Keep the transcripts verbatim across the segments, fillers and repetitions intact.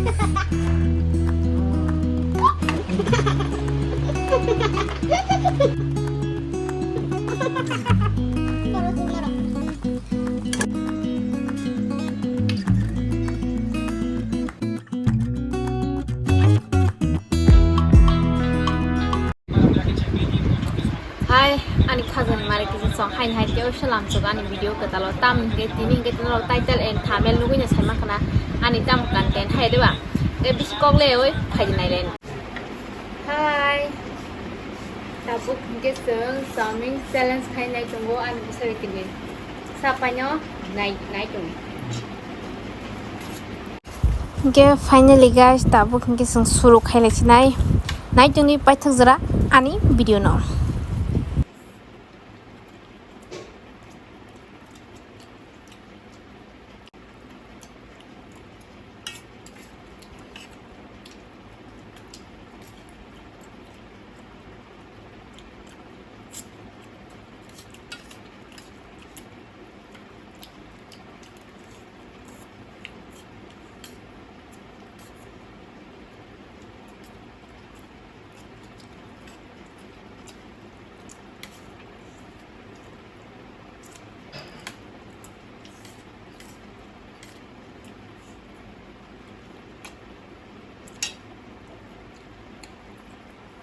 Hai, ani khajani mari kisa song haini hai tei oisa lamsok ani video kwtalo tam hinkhe tini hinkhe tini rok title and thumbnail nugui no saima khna ani tam content hai deba. Tei bisi kok le oi phaidi nai le. Hai, tabuk hinkhe chwng chowming challenge khai nai tongo ani bwsari tini sapai no nai nai tongo. Hinkhe finally guys, tabuk hinkhe chwng suru khailai sinai. Naitungni paithak jora ani video no.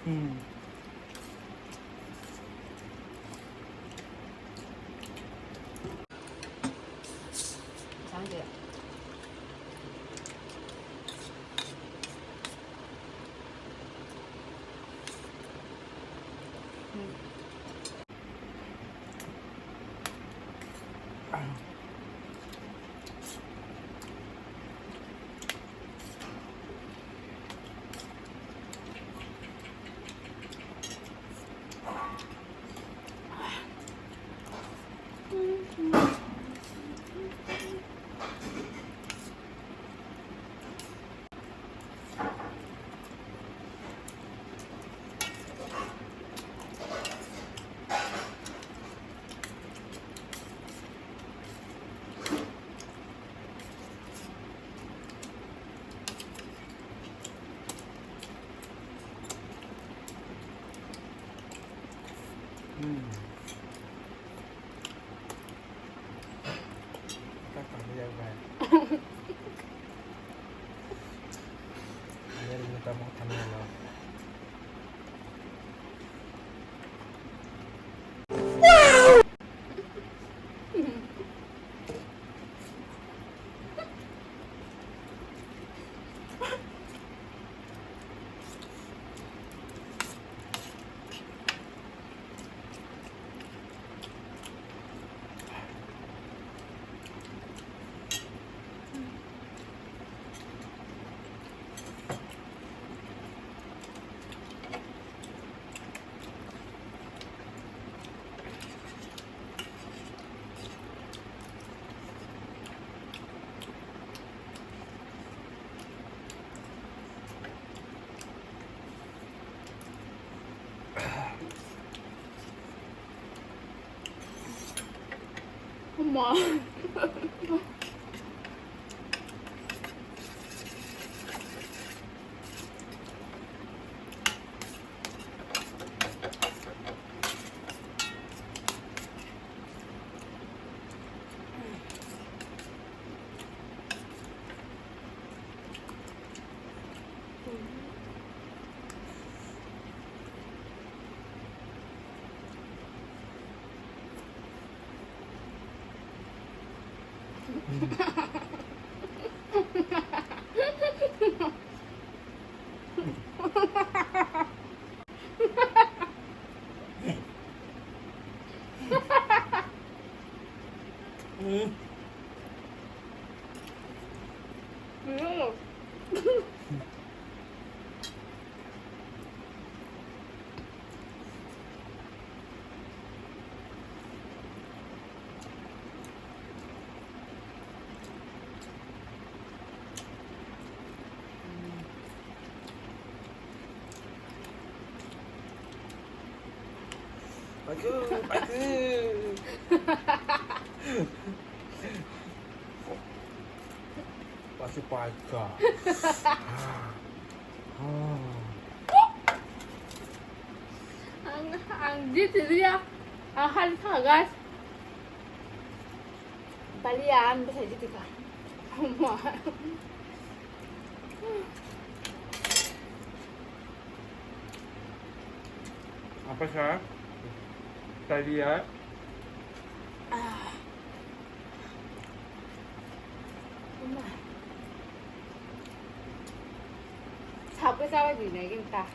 Hmm. Hmm. Ama. Paikhu, paikhu. Pas Ang, ang di tiriya. Ang hali thanga, guys. Baliya ang bwsai di tika. Apa sa? Tadi ya. Sabri sabai di nai gini ta.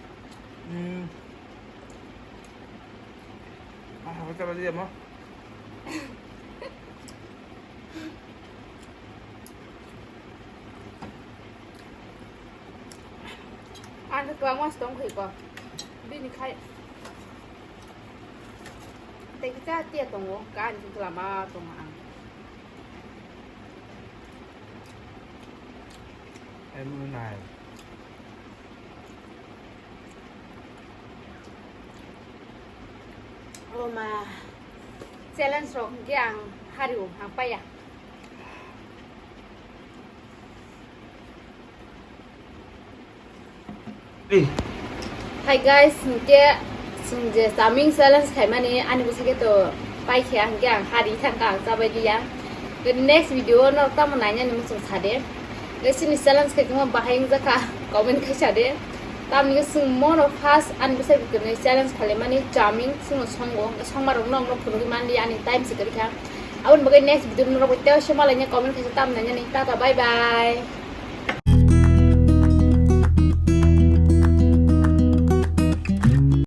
Hmm. Ah, apa sa tadi ya mo? Ang kwbangma se tong khe ko. Bini khai. Tei kisa tia tongo, ka ani khe lama tongo ang. Em nai. O ma, challenge rok hwnkhe ang hari o, ang paya. Hi guys, hwnkhe chwng je chowmein challenge khaimani ani bwsakhe to paikha, hwnkhe ang hari thangkha, ang chabai liya. Next video o norok tamo nainani muchung sade. Chini challenge khe tongma bahai wngjakha, comment khai sade. Tamni chwng mono first ani bwsai bwkwnwi challenge khalaimani chowmein chwngno songo, songmarokno norok phunugwi manliya, ani time se kwrwikha. Aboni bagwi next video norok bai tei se malaina comment khaisa, tamo nainani. Tata, bye bye.